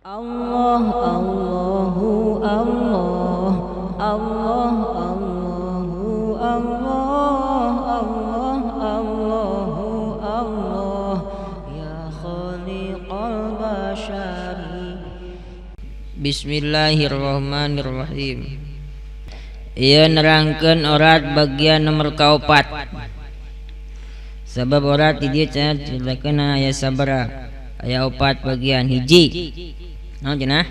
Allah Allahu Allah Allah Allahu Allah Allah Allahu Allah ya khaliqal bashari. Bismillahirrahmanirrahim. Ieu nerangkeun orat bagian nomor kaopat. Sabab orat di dieu cenah diceritakeun aya sabaraha, aya opat bagian. Hiji, naon cenah?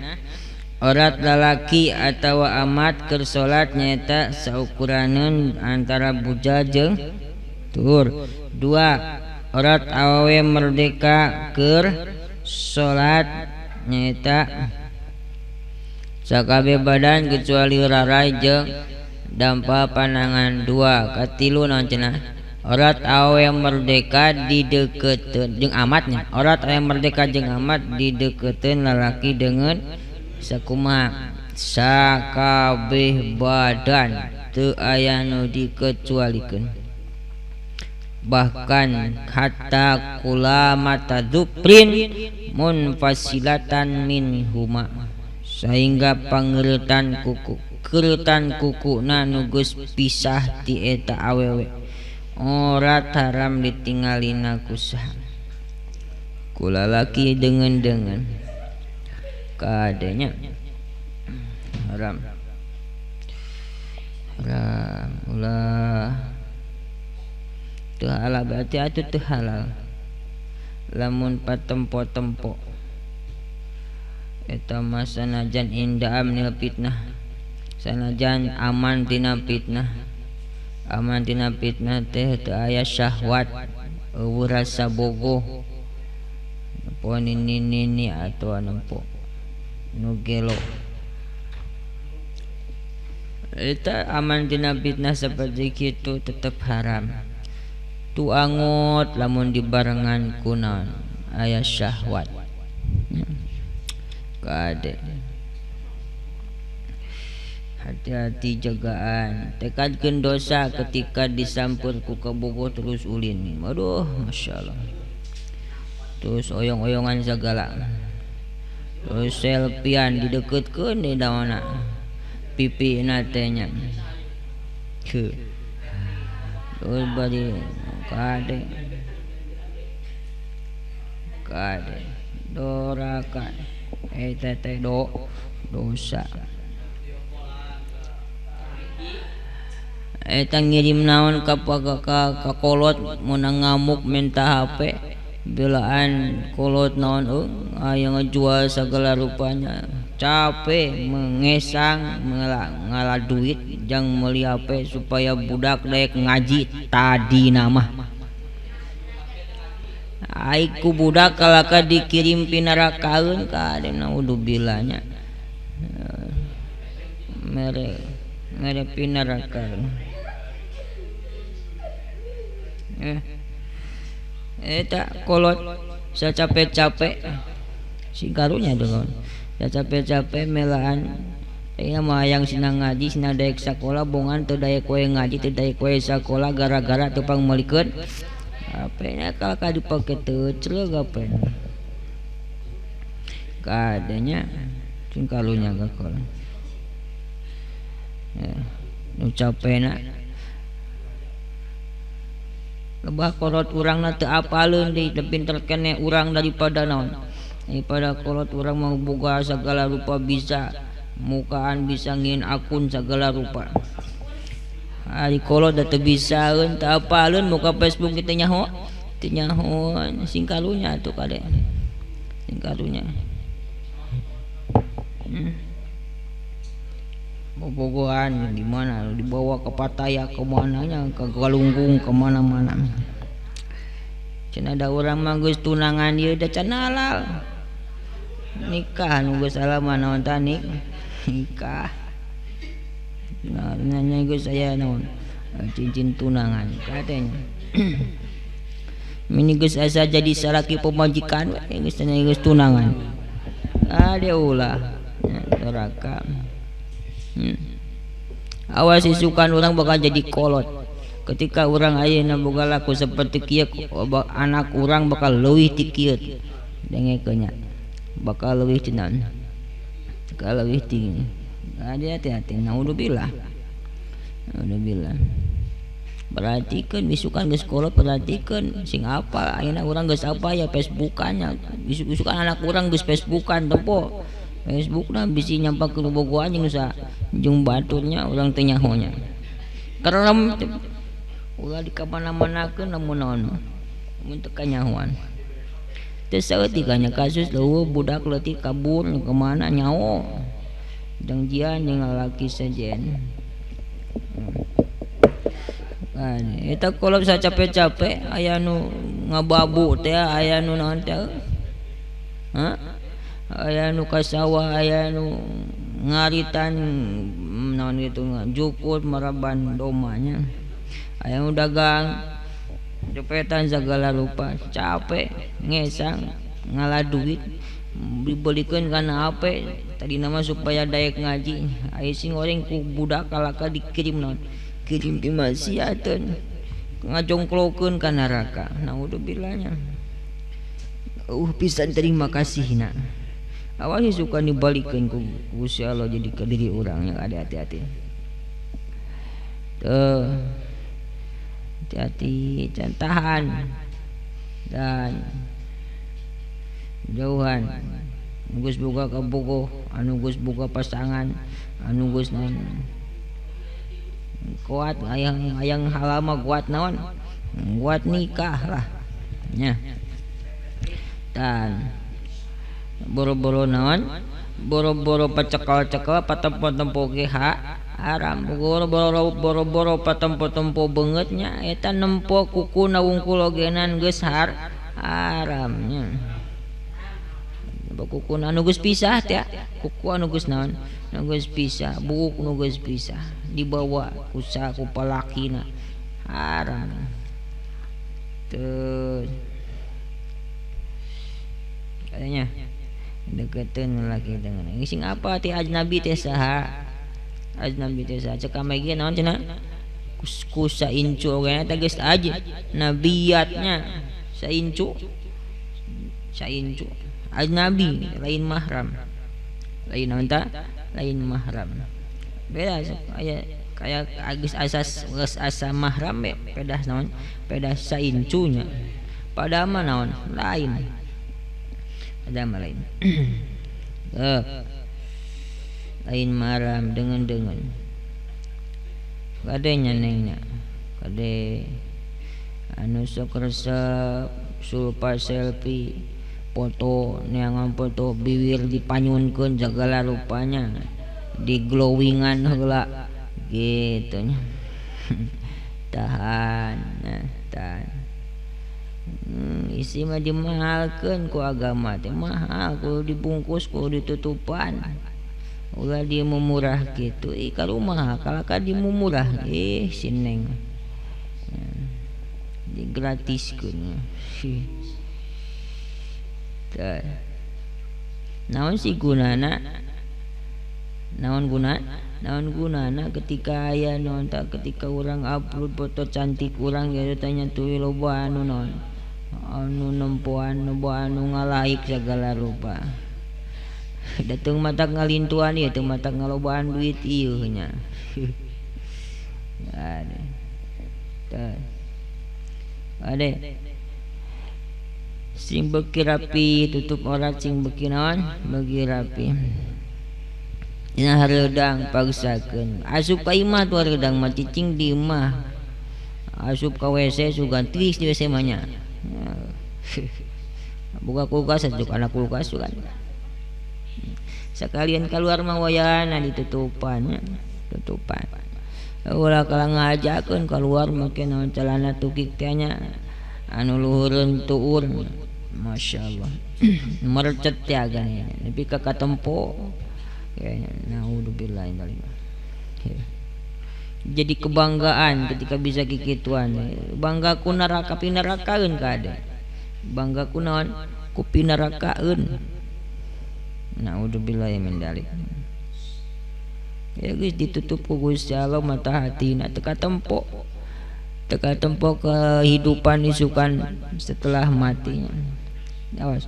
Orat lalaki atawa amat keur salat nyaeta saukuraneun antara bujal jeung tuur. Dua, orat awewe merdeka keur salat nyaeta sakabeh badan kecuali rarai jeung dampa panangan. Dua, katilu naon cenah? Orat awewe merdeka dideukeutkeun jeung amatnya. Orat awewe merdeka jeung amat dideukeutkeun lalaki dengan sakumaha sakabeh badan teu aya nu dikecualikeun, bahkan hatta kulamata dzufrin munfasilatan min huma, sehingga pangeureutan kuku keuretan kukuna nu geus pisah ti eta awewe orat haram ditingalina ku saha ku lalaki dengan kadenya haram haram ulah teu halal, berarti atuh teu halal lamun patempo-tempo eta mah sanajan indah amnil fitnah, sanajan aman tina fitnah. Aman tina fitnah teh teu aya syahwat, eueuh rasa bogoh, nempo nini-nini atawa nempo nu gelo. Eta aman tina fitnah seperti kitu tetep haram. Tu angut lamun dibarengan ku naon aya syahwat. Kade hati-hati jagaan, tekadkeun dosa ketika disampur ku kabogoh terus ulin. Aduh, masyaallah. Terus oyong-oyongan segala. Terus selfiean dideukeutkeun di daona. Pipina teh nya. Heuh. Terus bari kade. Kade doraka eta teh dosa. Eta ngirim naon ka kolot meunang ngamuk minta HP belaan kolot naon aya ngejual segala rupanya, capek mengesang ngala duit jang meuli HP supaya budak daek ngaji tadi nama. Ai ku budak kalaka dikirim pinarakaeun ka adena udubilanya mere mere pinarakaeun. Eta kolot sacapek-capek si karunya dong, sacapek-capek melaan ieu mah hayang sina ngaji sina daek sakola bongan teu daek we ngaji teu daek we sakola gara-gara teu pangmeulikeun HP-nya kalaka dipake teu cleug HP kadenya cing karunya ka kolot nu capena lebah kolot urangna teu apaleun deui, teu pinter keneh urang daripada naon, daripada kolot urang mah boga segala rupa bisa mukaan bisa ngieun akun segala rupa. Ari kolot da teu bisaeun teu apaleun muka Facebook teh nyaho teu nyaho sing karunya atuh kade sing karunya. Bobogohan di mana dibawa ke Pattaya ke mananya ke Galunggung ke mana-mana. Cenah da urang mah geus tunangan ieu da can halal. Nikah nu geus halal mah naon tah nikah. Nah nanya geus aya naon cincin tunangan katanya. Mini geus asa jadi salaki pamajikan we geus cenah geus tunangan. Ade ulah neraka. Awas isukan orang bakal jadi kolot. Ketika orang ayeuna boga laku seperti kieu, anak orang bakal leuwih ti kieu. Dengekeun nya. Bakal leuwih cenah. Bakal leuwih tinggi. Hati-hati naudzubillah. Naudzubillah. Perhatikeun bisukan geus kolot perhatikeun sing apal ayeuna urang geus apa ya Facebookan nya. Bisuk-bisukan anak urang geus Facebookan tempo. Facebookna bisi nyampakeun bogohan jeung sa jeung baturnya urang teu nyaho nya. Kerem ulah dikamana-manakeun lamun naon. Mun teu kanyahoan. Teu saeutik nya kasus leuweuh budak leutik kabur ka mana nyaho. Jangjian jeung lalaki sejen. Kan eta kolot bisa capek-capek aya nu ngababu teh aya nu naon teh. Hah? Aya nu ka sawah aya nu ngaritan naon kitu jukut maraban domanya. Aya nu dagang copetan segala rupa capek ngesang ngalah duit dibelikeun kana HP tadina mah supaya daek ngaji aya sing goreng ku budak kalaka dikirim naon kirim di maksiatan ngajongklokeun ka neraka naudzubillah pisan terima kasihna awalnya suka dibalikeun ku Gusti Allah jadi ke diri urang yang ada hati-hati tuh hati-hati jangan tahan dan jauhan geus boga kabogoh anu geus boga pasangan anu geus naon kuat ayang ayang halama kuat naon kuat nikah lah nya dan boro-boro naon boro-boro pacekal-cekal patempo-tempo ge haram boro-boro boro-boro patempo-tempo beungeutnya eta nempo kukuna wungkul ogenan geus haramnya kukuna anu geus pisah teh kuku anu geus naon anu geus pisah buuk nu geus pisah dibawa ku ku palakina haram tuh katanya deketin lagi dengan sing apa ti ajnabi teh saha ajnabi teh saha cek kamari naon cenah ku saincu oge eta geus aja nabiyatnya saincu saincu ajnabi lain mahram lain naon ta lain mahram beda aya kaya geus asas geus asa mahram be pedah naon pedah saincunya padahal mah naon lain ada mah lain lain mahram dengan kade nya nengnya kade anu sok resep sulpa selfie foto neangan foto bibir dipanyunkeun segala rupanya di glowingan heula gitu nya tahan nah, tahan isi mah dimahalkeun ku agama teh mahal kudu dibungkus kudu ditutupan ulah dimumurah kitu ih ka rumah kalaka dimumurah ih si neng digratiskeun tah naon sih gunana naon guna naon gunana ketika aya naon tak ketika urang upload foto cantik urang gitu tanya tuh loba anu naon anu nempoan loba anu ngalaik segala rupa dateng matak ngalintuan ieu teu matak ngalobaan duit ieu nya ade tah ade sing beuki rapi tutup aurat sing beuki naon beuki rapi dina hareudang paksakeun asup ka imah tuh hareudang mah cicing di imah asup ka WC sugan tiis di WC mah nya buka kulkas asup kana kulkas sugan sekalian keluar mah wayahna ditutupan nya tutupan ulah kala ngajakeun keluar make naon celana tukik teh nya anu luhureun tuur masyaallah merecet ya gani nepi ka katempo kayaknya naudzubillah min. Jadi kebanggaan ketika bisa kikituan bangga ku neraka pinarakaeun kade bangga ku naon ku pinarakaeun naudzubillah min dzalik ya geus ditutup ku Gusti Allah mata hatina teu katempo teka tempo kehidupan isukan setelah matinya. Awas.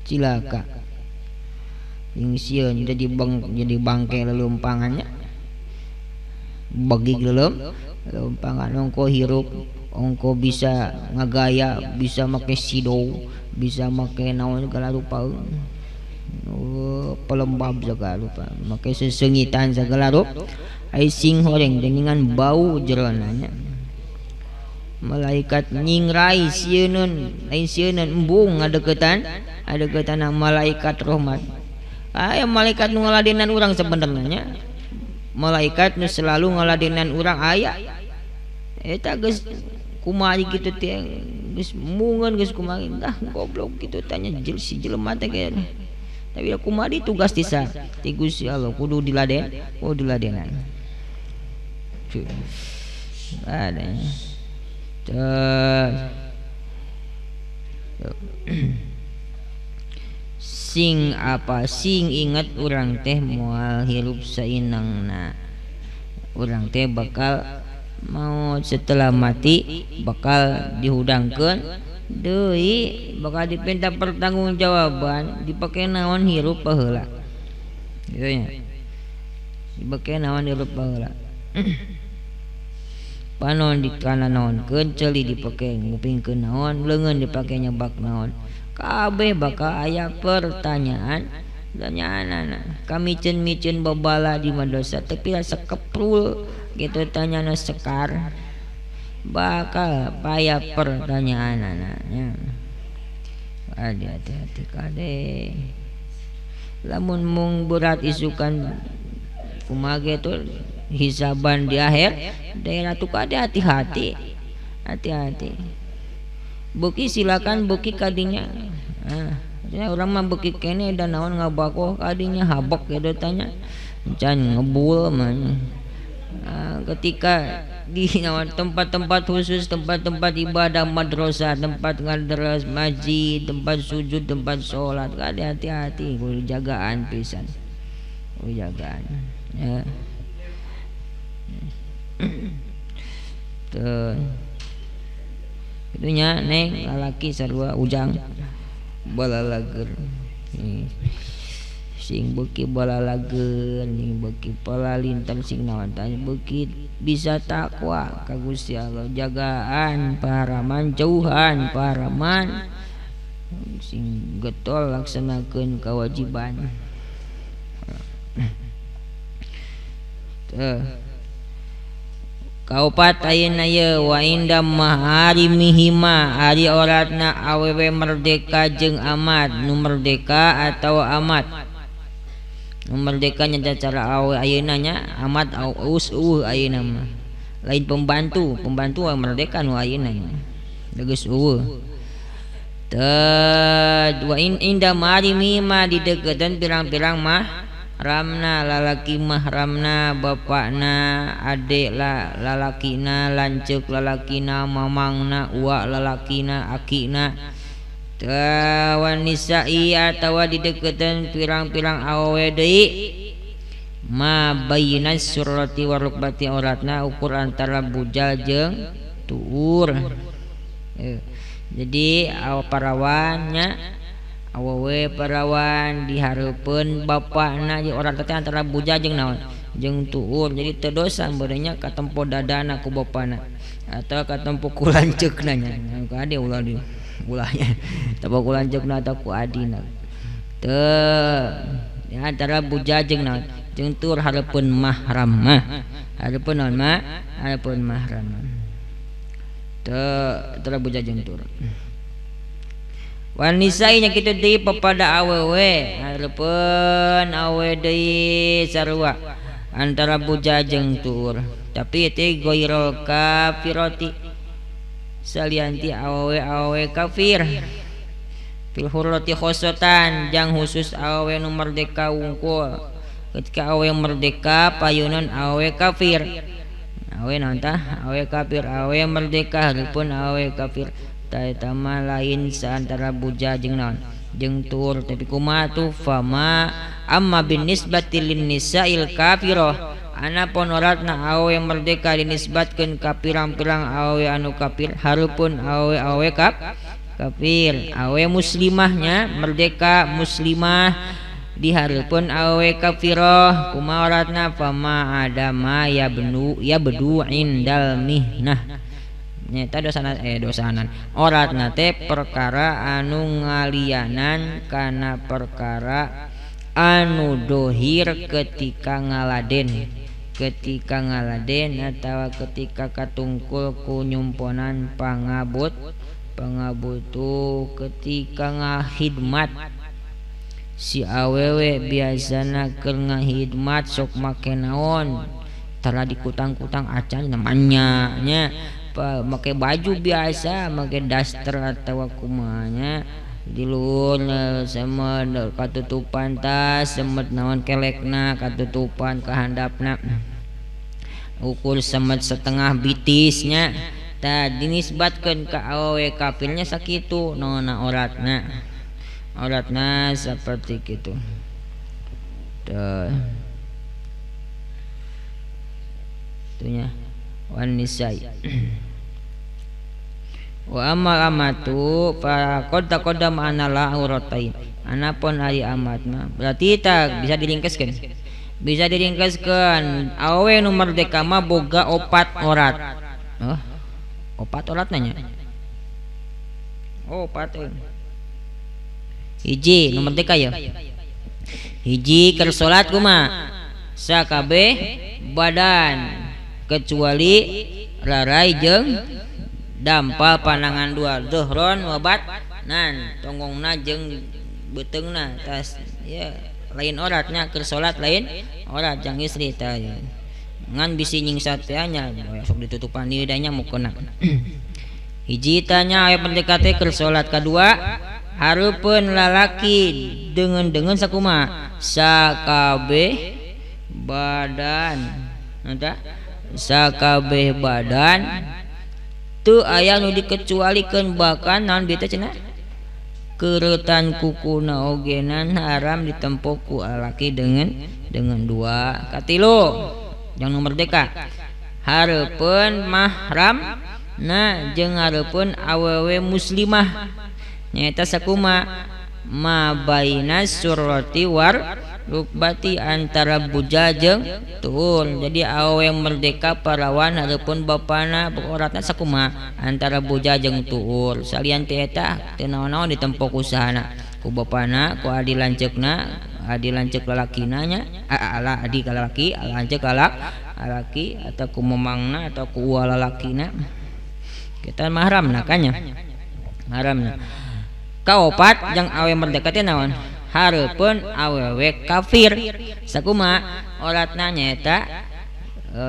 Cilaka yang sieun jadi jadi bangke lelumpangannya bagi lelumpangan ongko hirup ongko bisa ngagaya bisa make sido bisa make naon segala rupa pelembab segala rupa make sesengitan segala rupa ai sing horeng dengan bau jeronanya malaikat nyingrai sieuneun lain sieuneun embung ngadeukeutan adeukeutan malaikat rahmat. Aya malaikat nu ngaladenan urang sebenarnya malaikat nu selalu ngaladenan urang aya eta geus kumaha kitu teh geus mungeun geus kumaha dah goblok kitu tanya si jelema teh tapi kumaha tugas tisa ti Gusti Allah kudu diladen kudu diladenan ada sing apa sing inget urang teh moal hirup sainangna urang teh bakal mau setelah mati bakal dihudangkeun deui bakal dipinta pertanggungjawaban dipake naon hirup baheula kitu nya dipake naon hirup baheula panon dikana naonkeun ceuli dipake ngupingkeun naon leungeun dipake nyebak naon kabeh bakal aya pertanyaan pertanyaanana kami miceun babala di madrasah tapi asa keprul gitu tanyana sekar bakal paya pertanyaanana nya hati-hati kade lamun mung berat isukan kumaha ge hisaban di akhir daerah tuh kade hati-hati hati-hati beuki silakan beuki kadinya ya urang mah beuki kene dan naon ngabakoh kadinya habek gitu tanya can ngebul mah. Ketika di tempat-tempat khusus tempat-tempat ibadah madrasah tempat ngadaras masjid tempat sujud tempat sholat kade hati-hati kudu jagaan pisan kudu jagaan ya. Tuh itunya neng lalaki sarua ujang balalager sing beuki balalager sing beuki palalintan sing naon tah beuki bisa takwa ka Gusti Allah jagaan paraman jauhan paraman sing getol laksanakeun kewajiban. Tuh kaopat ayeuna ye wa inda maharimihima ari oratna awewe merdeka jeung amat nu merdeka atawa amat nu merdeka nya cara awe ayeuna nya amat aus eueuh ayeuna mah lain pembantu pembantu merdeka nu ayeuna nya geus eueuh teu wa in inda maharimihima dideukeutkeun pirang-pirang mah ramna lalaki mahramna bapakna adek la lalakina lanceuk lalakina mamangna uwa lalakina akina tawan nisa'i atawa dideukeutkeun pirang-pirang awewe deui ma bayinas surati wa rukbati auratna ukur antara bujal jeung tuur. Jadi parawannya awewe parawan dihareupeun bapakna jeung urang teh antara bujal jeung naon jeung tuur jadi teu dosa beureunya katempo dadana ku bapana atau katempo ku lanceukna nya kade ulah di ulahnya tempo ku lanceukna atau ku adina teu ya, antara bujal jeung naon jeung tuur hareupeun mahram mah hareupeun naon mah hareupeun mahram teu antara bujal jeung tuur. Wanisai nya kitu deui papada awewe hareupeun awe deui sarua antara bujal jeung tuur tapi teh ghairul kafirati salianti awewe kafir fil hurrati khosotan jang khusus awewe nu merdeka wungkul ketika awewe merdeka payunan awewe kafir awewe naon tah awewe kafir awewe merdeka hareupeun awewe kafir eta mah lain saantara bujal jeung naon jeung tuur tapi kumaha tuh fama amma binisbati lin nisa'il kafirah anapun oratna awewe merdeka dinisbatkeun ka pirang-pirang awewe anu kafir hareupeun awewe-awewe kafir. Awe muslimahnya merdeka muslimah dihareupeun awe kafiroh kumaha oratna fama adama yabnu yabdu indal mihnah nyata dosana dosanan oratna teh perkara anu ngalianan kana perkara anu dohir ketika ngaladen atawa ketika katungkul ku nyumponan pangabutuh ketika ngahidmat si awewe biasana keur ngahidmat sok make naon tara dikutang-kutang acan namanya nya make baju biasa make daster atawa kumaha nya di luhur sama katutupan tas semet naon kelekna katutupan kahandapna ukur semet setengah bitisnya tah dinisbatkeun ka awewe kafirnya sakitu naonna oratna seperti kitu tah itunya wan nisai wa amal amatu fa qad taqaddama anna la auratain anapun ari amat mah berarti tak bisa diringkeskeun awewe nu merdeka mah boga opat orat. Oh, opat orat nanya oh opat hiji nu merdeka ya hiji keur salat kumaha sakabeh badan kecuali rarai jeung dampal panangan dua dhuhron wabat nan tonggongna jeung beuteungna tas ya lain oratnya keur salat lain orat jang istri tah ngan bisi nyingsa teh nya sok ditutupan ieu da nya mukena hiji tanya aya merdeka teh keur salat kadua hareupeun lalaki deungeun-deungeun sakumaha sakabeh badan eta sakabeh badan teu aya nu dikecualikeun bahkan naon bieu teh cenah keuretan kukuna ogenan haram ditempo ku lalaki dengan dua. Katilu yang nu merdeka hareupeun mahram na jeung hareupeun awewe muslimah nyaeta sakumaha ma baina surrati war rukbati antara buja jeung tuur. Jadi awewe merdeka parawan hareupeun bapana oratna sakumaha antara buja jeung tuur salian ti eta teu naon-naon ditempo ku sahana ku bapana ku adi lanceukna adi lanceuk lalakina nya ala adi lalaki lanceuk lalaki atau ku mamangna atau ku uwa lalakina kita mahramna kanya mahramna. Kaopat jeung awe merdeka teh naon hareupeun awewe kafir sakumaha oratna nyaeta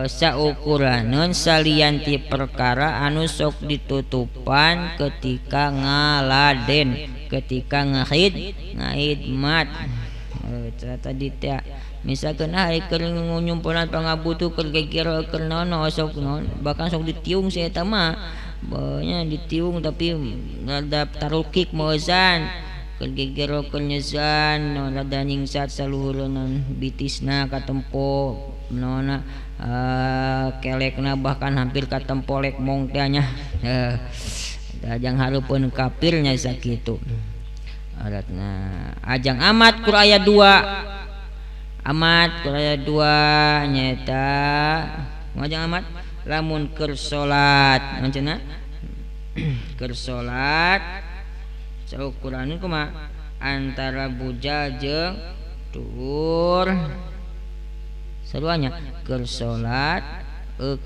saukuraneun salian ti perkara anu sok ditutupan ketika ngaladen ketika ngahidmat tadi teh misalkeun ari keur nyumponan pangabutuh keur gegero keur naon sok naon bahkan sok ditiung si eta mah banyak ditiung tapi rada tarukik moesan keur gegero keur nyesan rada nyingsat saluhureun bitisna katempo naonna kelekna bahkan hampir katempo lek mong teh nya ajang hareupeun kafirnya sakitu aratna ajang amat kur aya 2 amat kur aya 2 nyaeta ngajang amat lamun keur salat naon cenah keur salat saukuran kumaha antara buja jeung tuur saruanya keur salat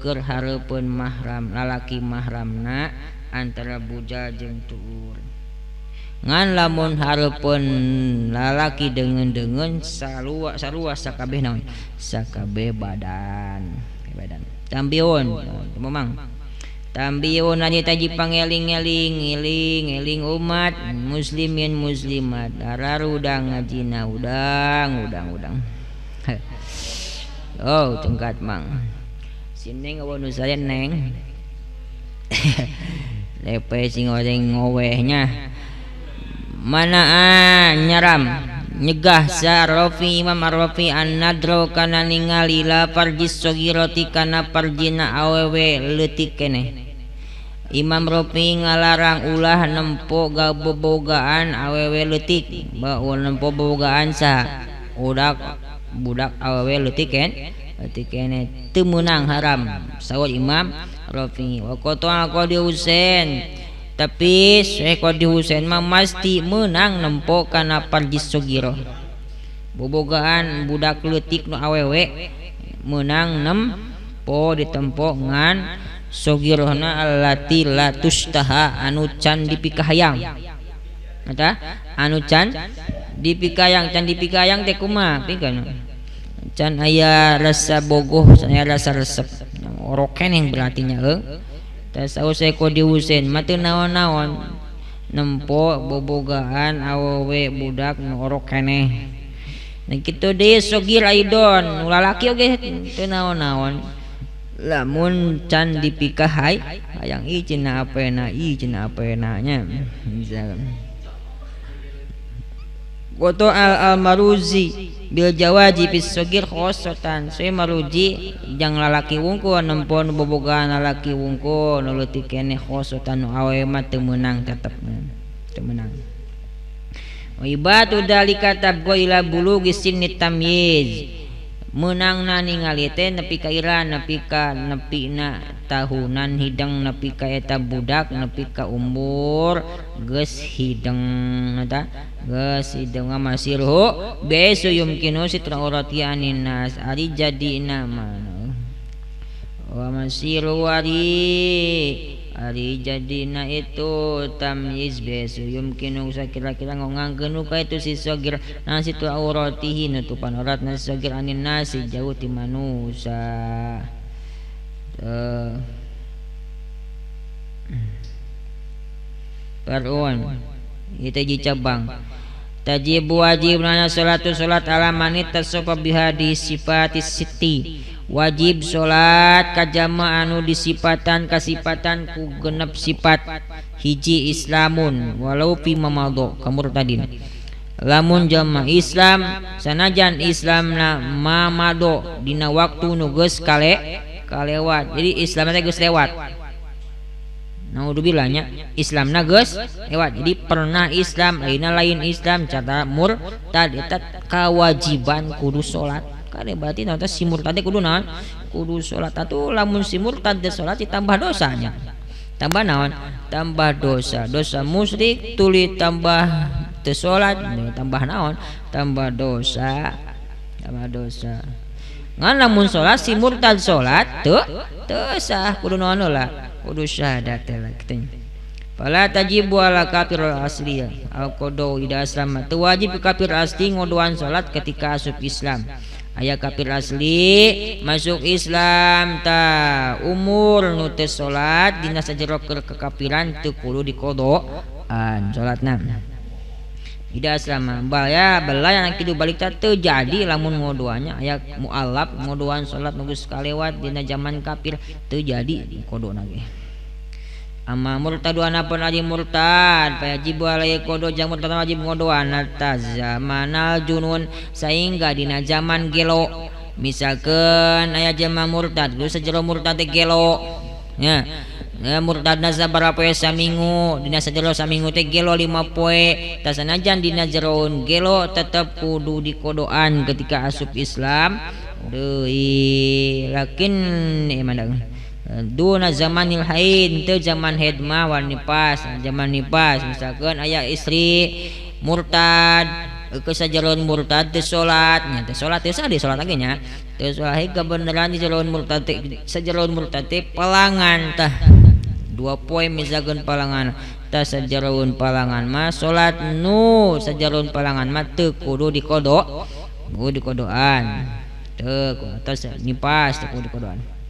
keur hareupeun mahram lalaki mahramna antara buja jeung tuur ngan lamun hareupeun lalaki deungeun-deungeun sarua sakabeh naon sakabeh badan tambiun memang tambiun nanya taji pangeling-eling eling-eling umat muslimin muslimat ararudang ngajina udang oh tengkat mang sini eueuh nu saya neng lepe sing goreng ngowehnya manaan nyaram nyegah sa Rafi Imam Ar-Rafi an-nadro kana ningali la farjis sogiroti kana farjina awewe leutik keneh Imam Rafi ngalarang ulah nempo gabobogaan awewe leutik bawa nempo bobogaan saha budak awewe leutik kan leutik keneh teu meunang haram saur Imam Rafi wa qata Qadi Husain tapi Syekh Qadi Husain mah masti meunang nempo kana parjis sogiro bobogaan budak leutik nu awewe meunang nempo ditempo ngan sogirohna allati la tustaha anu can dipikahayang eta anu can dipikayang can dipikayang teh kumaha pikeun can aya rasa bogoh can aya rasa resep orok keneh berarti nya heuh tah saur Syekh Qadi Husain mah teu naon-naon nempo bobogaan awewe budak nu orok keneh. Nah kitu deui sogir aidon nu lalaki oge teu naon-naon lamun can dipikahay hayang ih cenah apena ih cenah apena nya misalkan Goto al maruzi bil jawaji fis sogir khosotan soe maruji jang lalaki wungkul nempo nu bobogaan lalaki wungkul nu leutik keneh khosotan nu awewe mah teu meunang tetep teu meunang. Ibatu dalika tabgo ila bulugi sinni tamyiz meunangna ningali teh nepi ka ira nepi ka nepina tahunan hidang nepi ka eta budak nepi ka umur geus hidang eta geus hidang masirhu besu yumkinu sitra urati anin nas ari jadina mah wa masiru ari jadina itu tamyiz besu yumkinu sakira-kira ngangkeun ka itu si sogir nasi tu auratihi nutupan aurat nasi sogir anin nasi jauh ti manusia. Parun itu ji cabang tajibu wajib nana salatu salat ala manit tasofa bihadi sifatis siti wajib salat ka jamaah anu disipatan kasipatan ku genep sifat hiji islamun walau fi mamadho kamurtadin lamun jamaah Islam sanajan Islamna mamado dina waktu nu geus kalewat jadi Islamna teh geus lewat naudzubillah nya Islamna geus lewat jadi pernah Islam lainna lain Islam cara murtad eta kawajiban kudu salat kade berarti naon teh si murtad teh kudu naon kudu salat atuh lamun si murtad teh salat ditambah dosanya tambah naon tambah dosa dosa musyrik tuluy tambah teu salat tambah naon tambah dosa ngan lamun salat si murtad salat teu teu sah kudu naon heula kudu syahadat heula kitu. Fala tajibu ala kafir asli al qada ida aslama teu wajib kafir asli ngodoan salat ketika asup Islam. Aya kafir asli masuk Islam ta umur nu teu salat dina sajero keur kekafiran teu kudu dikodoan salatna. Ida aslama baya belaya kitu balik ta teu jadi lamun ngodoannya aya mualaf ngodoan salat nu geus kalewat dina zaman kafir teu jadi dikodona ge. Amma murtadu anapun aji murtad fayajibu alaihi qada jang murtad wajib ngodoan atas zamanal junun sehingga dina zaman gelo misalkeun aya jelema murtad geus sajero murtad teh gelo nya ya murtadna sabaraha poe saminggu dina sajero saminggu teh gelo 5 poe tah sanajan dina jeroon gelo tetep kudu dikodoan ketika asup Islam deui lakin mana duna zamanil haid teu zaman haid mah wan nipas zaman nipas misalkeun aya istri murtad ke sajaron murtad teu salat nya teu salat teu sah di salat lagi nya teu salat kebenaran di jalan murtad sajaron murtad teh palangan tah 2 poe misalkeun palangan tah sajaron palangan mah salat nu sajaron palangan mah teu kudu dikodo kudu dikodoan teu atas nipas teu kudu dikodoan.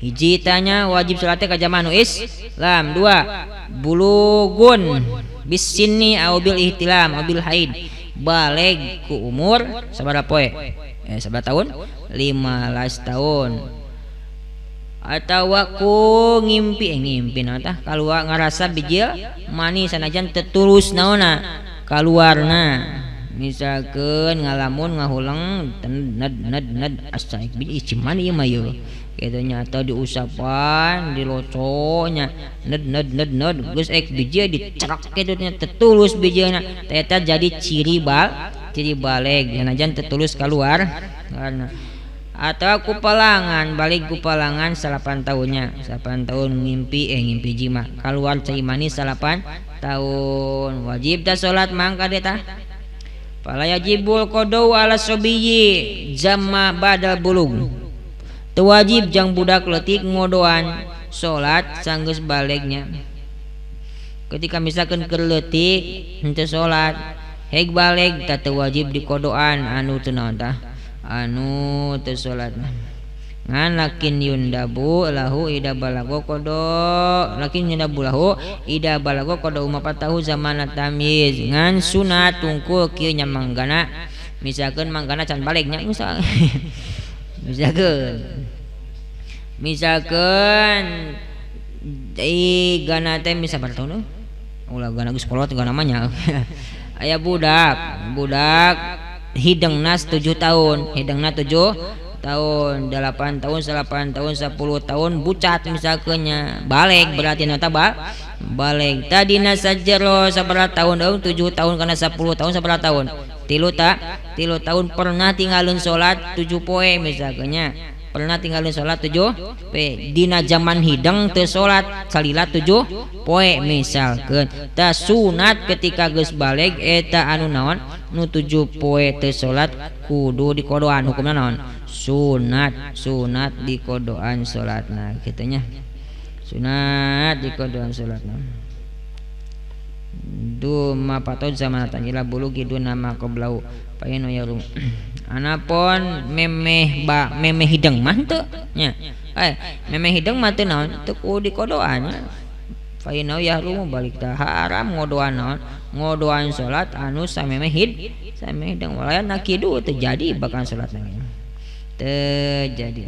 Hiji tanya wajib salatnya ka jamaah nu Islam. Dua bulugun bisinni au bil ihtilam au bil haid baleg ku umur sabaraha poe sabaraha tahun 15 tahun atawa ku ngimpi ngimpi naon tah kaluar ngarasa bijil mani sanajan teu tulus naonna kaluarna misalkeun ngalamun ngahuleng ned ned ned asa biji mani ieu mah ieu. Kitu nya atau diusapan, diloconya, ned ned ned ned geus ek biji dicerak kitu nya tetulus bijina. Eta jadi ciri ciri baleg sanajan tetulus keluar. Karena atau kupalangan balik kupalangan 8 tahunnya, 8 tahun ngimpi ngimpi jima keluar cai manis 8 tahun wajib tah salat mangka tah. Fala yajibul qadau ala sobiyyi jamma badal bulug. Teu wajib jang budak leutik ngodoan salat sanggeus balegnya. Ketika misalkan keur leutik henteu salat heg baleg tah teu wajib dikodoan anu teu naon tah anu teu salat. Ngan lakin yundabu lahu ida balago qada lakin yundabu lahu ida balago qada umapatahu zaman tamyiz. Ngan sunat tungkul kieu nya manggana misalkeun manggana can balegnya misal misalkeun gana teh misal bertahun ulah gana geus kolot gana mah nya. Aya budak hidengna 7 tahun, hidengna 7 tahun, 8 tahun, 8 tahun, 10 tahun bucat misalkeunnya baleg berarti nota baleg. Tadina sajero sabaraha tahun euy 7 tahun kana 10 tahun sabaraha tahun? 3 tahun pernah tinggalin salat 7 poe misalkeunnya. Pernah tinggalin salat 7 poe dina zaman hideng teu salat salila 7 poe misalkeun. Tah sunat ketika geus baleg eta anu naon nu 7 poe teu salat kudu dikodoan hukumna naon? Sunat, sunat dikodoan salatna kitu nya. Sunat dikodoan salatna. Du mapatod zaman tanjila bulugi du nama qoblau paino yarum. Anapun memeh ba memeh hideng mah teu nya. Memeh hideng mah teu naon teu kudu dikodoan nya. Fainau yahrumu balik tah haram ngodoan naon ngodoan salat anu samemeh samemeh hideng walayan nakidu teu jadi bahkan salatna terjadi.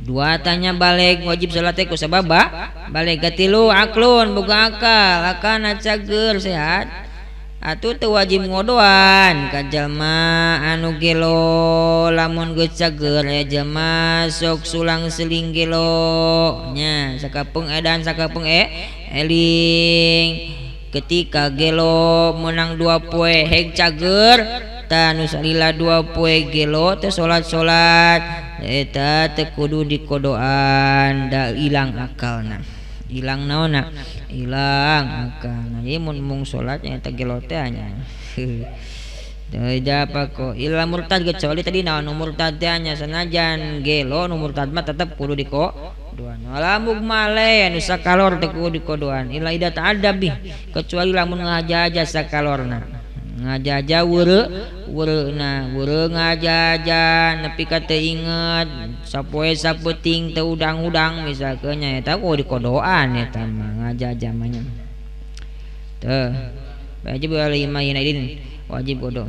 Dua tanya balik wajib salat teh ku sabab balik. Katilu aklun boga akal akana cager sehat atuh teu wajib ngodoan ka jalma anu gelo lamun geus cager aya jalma sok sulang seling gelo nya sakapeung edan sakapeung eling. Ketika gelo menang 2 poe heg cager tah nu salila 2 poe gelo teh salat-salat eta teh kudu dikodoan da ilang akalna. Ilang naonna? Ilang akalna. Ieu mun mung salat nya eta gelo teh nya. Teu apa ko ila murtad kecuali tadi naon nu murtad teh nya sanajan gelo nu murtad mah tetep kudu dikodoan. Wala mugmale anu sakalor teh kudu dikodoan ila ida ta'addabi kecuali lamun ngajaja sakalorna. Ngajaja weureu weureu ngajaja nepi ka teu inget sapoe sapeuting teu udang-udang misalkeun nya eta kudu dikodoan eta mah ngajaja mah nya. Teu wajib alima idin wajib kodo.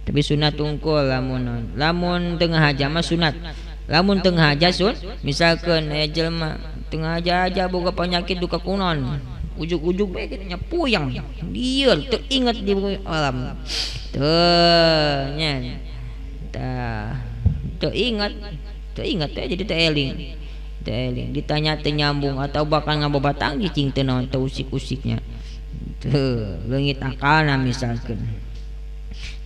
Tapi sunat tungkul lamun lamun teu ngahaja mah sunat. Lamun teu ngahaja sun misalkeun aya jelema teu ngahaja boga penyakit duka kunon ujug-ujug bae kitu nya puyang lieur teu inget di alam teu nya tah teu inget teh jadi teu eling ditanya teu nyambung atau bahkan ngabobatang cicing teu naon teu usik-usiknya teu leungit akalna misalkeun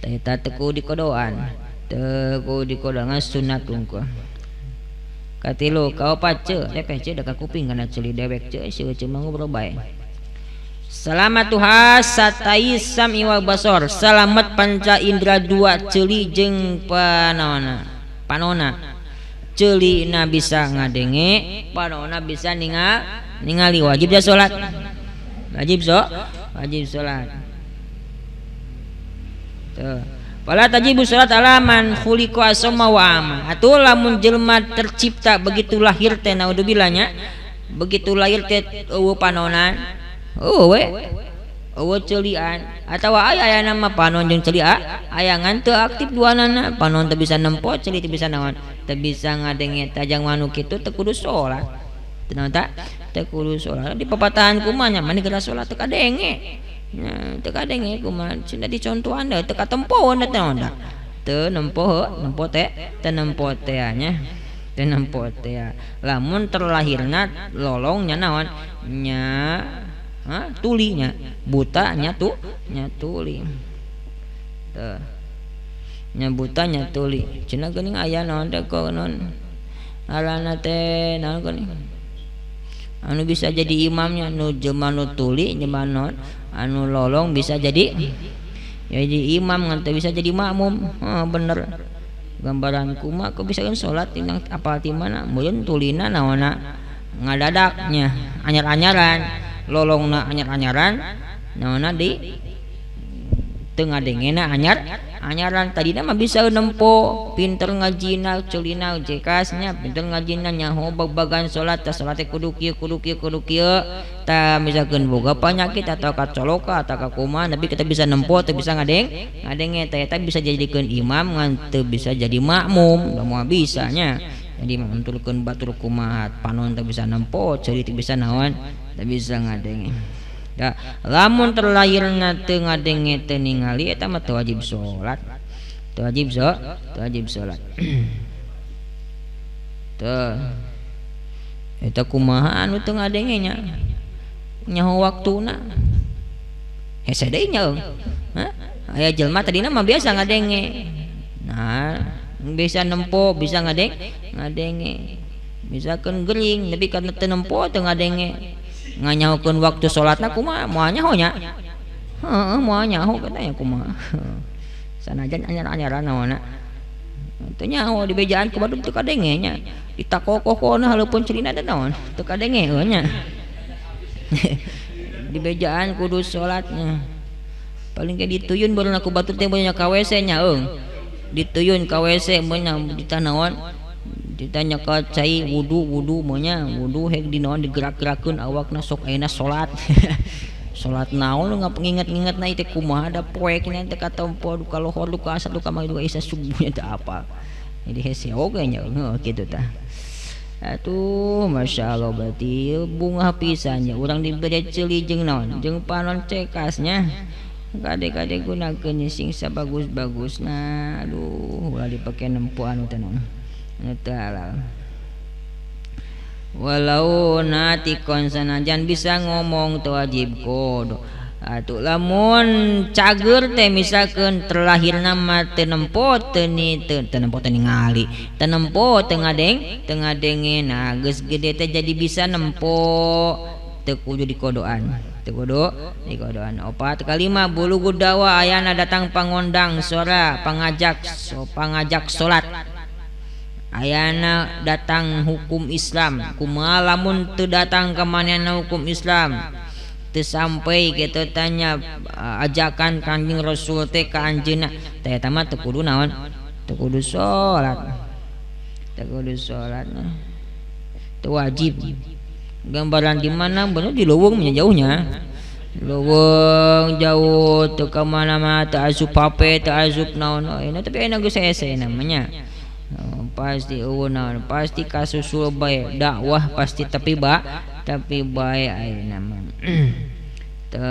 tah eta teu kudu dikodoan teu kudu dikodoan sunat tungkul. Katilu kaopat ceu lepeh ceu da ka kuping kana ceuli dewek ceu sieun ceu mah ngobrol bae. Selamat hasatai sam'i wal basor. Selamat panca indra dua ceuli jeung panona. Panona. Ceulina bisa ngadenge, panona bisa ningali wajib dia salat. Wajib so? Wajib salat. Tuh. Fala tajibu salat alaman khuliqa asma wa ama. Atuh lamun jelema tercipta begitu lahir teh naudzubillah nya. Begitu lahir teh eueuh panonan. Eueuh we. Eueuh ceulian atawa aya aya nama panon jeung ceuli aya ngan teu aktif duanana. Panon teu bisa nempo, ceuli teu bisa naon. Teu bisa ngadenge tajang manu kitu teu kudu salat. Teu naon ta? Teu kudu salat. Di papatahan kumaha nya mani geura salat teu kadenge. Nya teu kadenge kumaha cenah dicontohan da teu katempoan da teh naon da. Teu nempo nempo teh teu nempo teh nya teu nempo teh lamun terlahirna lolong nya naon nya tuli nya buta nya tu nya tuli teu nya buta nya tuli cenah geuning aya naon teh naon ngaranna teh naon geuning anu bisa jadi imamnya nu jelema nu tuli jelema naon anu lolong bisa jadi imam ngan teu bisa jadi makmum. Heuh bener gambaran kumaha kok bisa kan salat tindang apal ti mana meureun tulina naonna ngadadaknya anyar-anyaran lolongna anyar-anyaran naonna di teu ngadengena anyar-anyaran tadina mah bisa nempo pinter ngajina celina jekasnya pinter ngajina nyaho bag-bagan salat tah salat teh kudu kieu kudu kieu kudu kieu tah misalkeun boga panyakit atau kacoloka atau kakumaha tapi kita bisa nempo teu bisa ngadenge teh eta bisa jadikeun imam ngan teu bisa jadi makmum da moal bisa nya jadi manturkeun batur kumaha panon teu bisa nempo ceuli teu bisa naon teu bisa ngadenge. Da lamun terlahirna teu ngadenge teu ningali eta mah teu wajib salat. Teu wajib teu wajib salat. Teu eta kumaha anu teu ngadenge nya nyaho waktuna hese deui nya hah aya jelema tadina mah biasa ngadenge nah bisa nempo bisa ngadenge misalkeun gering tapi kana teu nempo teu ngadenge nganyahokeun waktu salatna kumaha moal nyaho nya heuh moal nyaho katanya kumaha sanajan anyar-anyaran naonna teu nyaho di bejaan ku batur teu kadenge nya ditakokohna haleupeun celina teh naon teu kadenge heuh nya di bejaan kudu salatnya paling ge dituyun baru ku batur teh banyak ka WC nya eung dituyun ka WC meunang ditanaon ditanya ka cai wudu meunya wudu hek dinaon digerak-gerakeun awakna sok ayeuna salat. Salat naon nginget-ngingetna ieu teh kumaha da poekna teh katempo duka lohor duka asar duka maghrib duka isya subuhnya teh apal jadi hese oge nya heuh kitu tah. Atuh masyaallah berarti bungah pisan nya urang dibere ceuli jeung naon jeung panon cekasnya kade-kade gunakeun sing sabagus-bagusna aduh ulah dipake nempo anu teh naon anu teu halal. Walau natikon sanajan bisa ngomong teu wajib kodo. Atuh lamun cager teh misalkeun terlahirna mah teu nempo teu nempo teu ningali teu nempo teu ngadenge nah geus gede teh jadi bisa nempo teu kudu dikodoan teu kudu dikodoan. Opat kalima bulugu dawa ayana datang pangondang sora pangajak pangajak salat ayana datang hukum Islam kumaha lamun teu datang ka manehna hukum Islam teu sampai kitu tanya ajakan Kanjeng Rasul teh ka anjeunna teh eta mah teu kudu naon teu kudu salat teu kudu salat teu wajib. Gambaran di mana bener di leuweung nya jauhnya leuweung jauh teu ka mana-mana teu asup HP teu asup naon tapi enak geus hese namanya pasti eueuh naon pasti kasusul bae dakwah pasti tapi bae ayeuna mah teu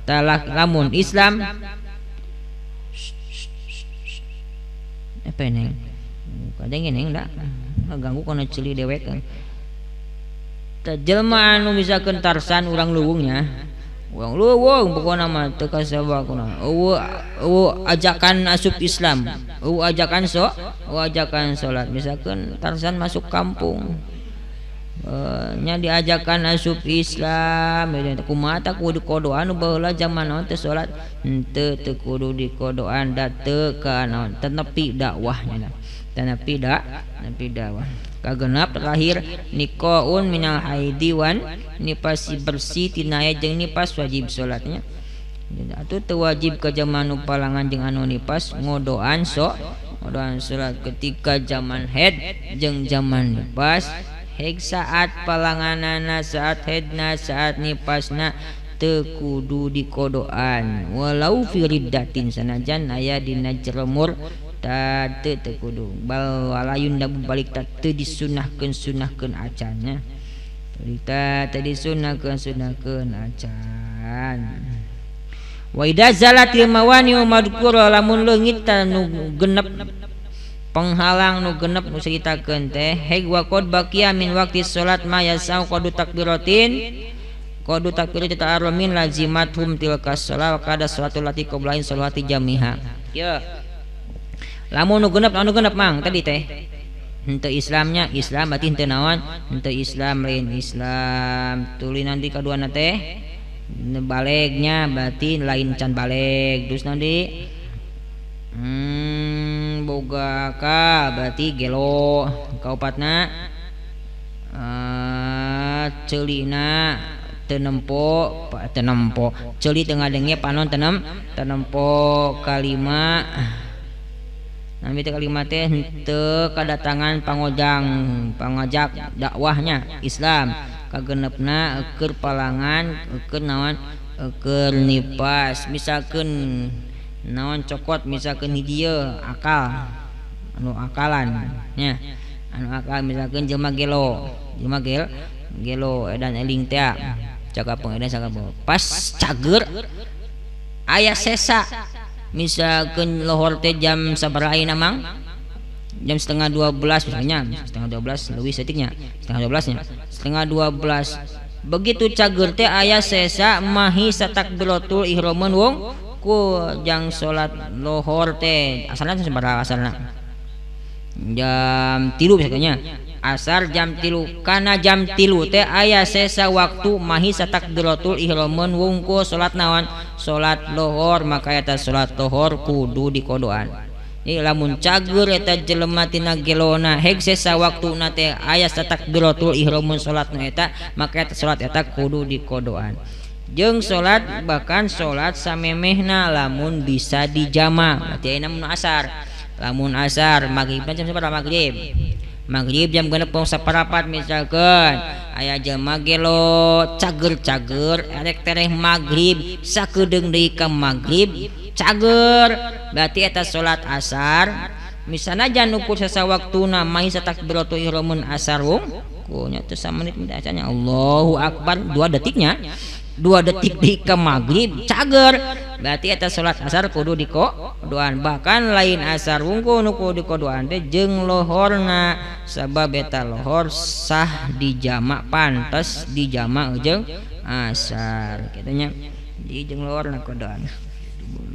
talak lamun Islam apa neng kadang neng da ganggu kana ceuli dewek teh jelema anu misalkeun tarsan urang leuweungnya urang leuweung pokona mah teu kasabak kuna eueuh ajakan asup Islam eueuh ajakan eueuh ajakan salat misalkeun tarsan masuk kampung nya diajakan asup Islam kumaha tah kudu dikodoan baheula zaman naon teh salat henteu teu kudu dikodoan da teu ka naon teu nepi dakwahnya teu nepi dakwah. Kagenap terakhir nikaun minal haidi wan nipas bersih tina jeung nipas wajib salatnya atuh teu wajib ka zaman nu palangan jeung anu nipas ngodoan ngodoan salat ketika zaman haid jeung zaman nipas heg saat palanganana saat haidna saat nipasna teu kudu dikodoan walau fi riddatin sanajan aya dina jeremur teu teu kudu bal walayun da balik teu disunahkeun sunahkeun acannya balik teu disunahkeun sunahkeun acan. Wa idza zalatil mawani madhkura lamun leungit nu genep penghalang nu genep nu caritakeun teh heg wa qad baqiya min waqti salat ma yasau qadu takbiratin qadu takbiratin ta'arrumin lazimathum tilka shalah wa kada salatul lati qablain salati jamiha. Kieu lamun nu genep anu genep mang tadi teh henteu Islamnya Islam berarti henteu naon henteu Islam lain Islam tuluy nanti kaduana teh balegnya berarti lain can baleg terus nanti boga ka berarti gelo kaopatna ceulina teu nempo ceuli teu ngadenge panon tenempo kalima nami teh kalima teh henteu kadatangan pangojang pangajak dakwahnya Islam kagenepna keur palangan keur naon keur nipas misalkeun naon cokot misalkeun hiji akal anu akalan nya anu akal misalkeun jelema gelo gelo edan eling teh cakap edan cakap pas cager aya sesa misalkeun lohor teh jam sabaraha ayeuna mang jam 11:30 misalnya 11:30 leuwih saeutiknya 11:30 nya 11:30 begitu cager teh aya sesa mahi satakbiratul ihramun wong ku jang salat lohor teh asalna sabaraha asalna jam 3 misalnya asar jam 3 kana jam 3 teh aya sesa waktu mahi satakbiratul ihramun wungku salat naon salat lohor maka eta salat lohor kudu dikodoan. Jadi lamun cager eta jelema tina gelona heg sesa waktuna teh aya satakbiratul ihramun salatna eta maka eta salat eta kudu dikodoan. Jeung salat bahkan salat samemehna lamun bisa dijama berarti ayeuna mun asar lamun asar magrib jam sabaraha magrib magrib jam 6:15 misalkan aya jelema gelo cager-cager erek tereh magrib sakedeung deui ka magrib cager berarti eta salat asar misalna jan ukur sesa waktuna mahi satakbiratul ihramun asar wong kunya teu samenit acannya Allahu akbar 2 detiknya 2 detik di ke magrib cager berarti eta salat asar kudu dikodoan bahkan lain asar wungkul nu kudu dikodoan teh jeung lohorna sabab eta lohor sah dijama pantes dijama jeung asar kitu nya di jeung lohorna kodoan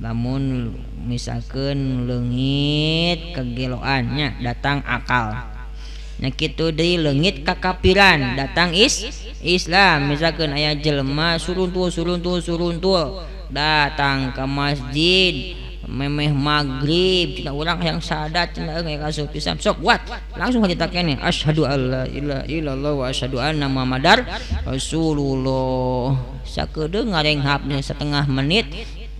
lamun misalkeun leungit kegeloannya datang akal nya kitu deui leungit kakapiran datang Islam misalkeun aya jelema suruntul datang ke masjid memeh maghrib cenah urang hayang sadat cenah euy asup Islam sok buat langsung harita keneh asyhadu alla ilaha illallah wa asyhadu anna muhammadar rasulullah sakedeung ngarenghap setengah menit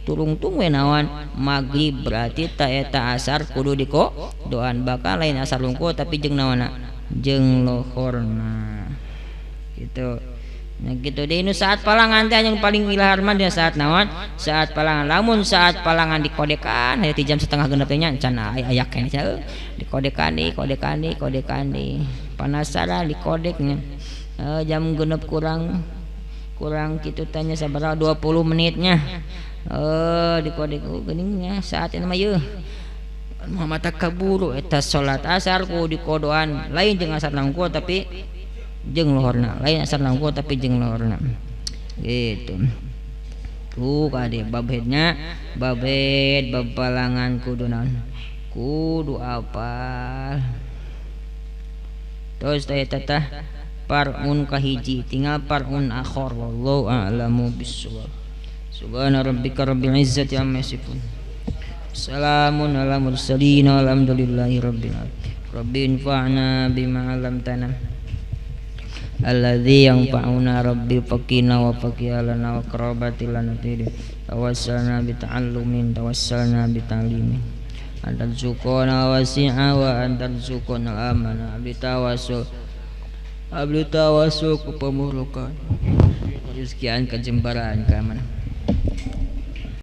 turungtung we naon maghrib berarti ta eta asar kudu dikodoan bakal lain asar lungkul tapi jeung naonna jeung lohorna gitu. Nah gitu deh nu saat palangan teh yang paling ilahar mah dia saat naon saat palangan lamun saat palangan dikodekan aya ti jam 5:30 teh nya can aya keneh dikodekan deui panasaran dikodeknya jam 6 kurang kitu tanya sabaraha 20 menitnya dikodek geuningnya saat ini mah yeuh Muhammad kaburu eta salat asar ku dikodoan lain jeung asar nangkul tapi jeung lohorna lain asar nangkul tapi jeung lohorna gitu tuh kade babednya babed babalangan kudu naon kudu apal terus teh teteh parun kahiji tinggal parun akhir wallahu a'lamu bissawab. Subhana rabbika rabbil izzati amma yasifun. Salamun ala mursalin walhamdulillahi rabbil alamin. Rabbi infa'na bima 'allamtana alladzi yanfa'una rabbi faqina wa faqiyalana wa qarabatil lana fi tawassalna bi ta'allumin tawassalna bi ta'limin antarzuqona wasi'a wa antarzuqona amana abdi tawassul kepemurukan rezekian kejembaraan ka mana.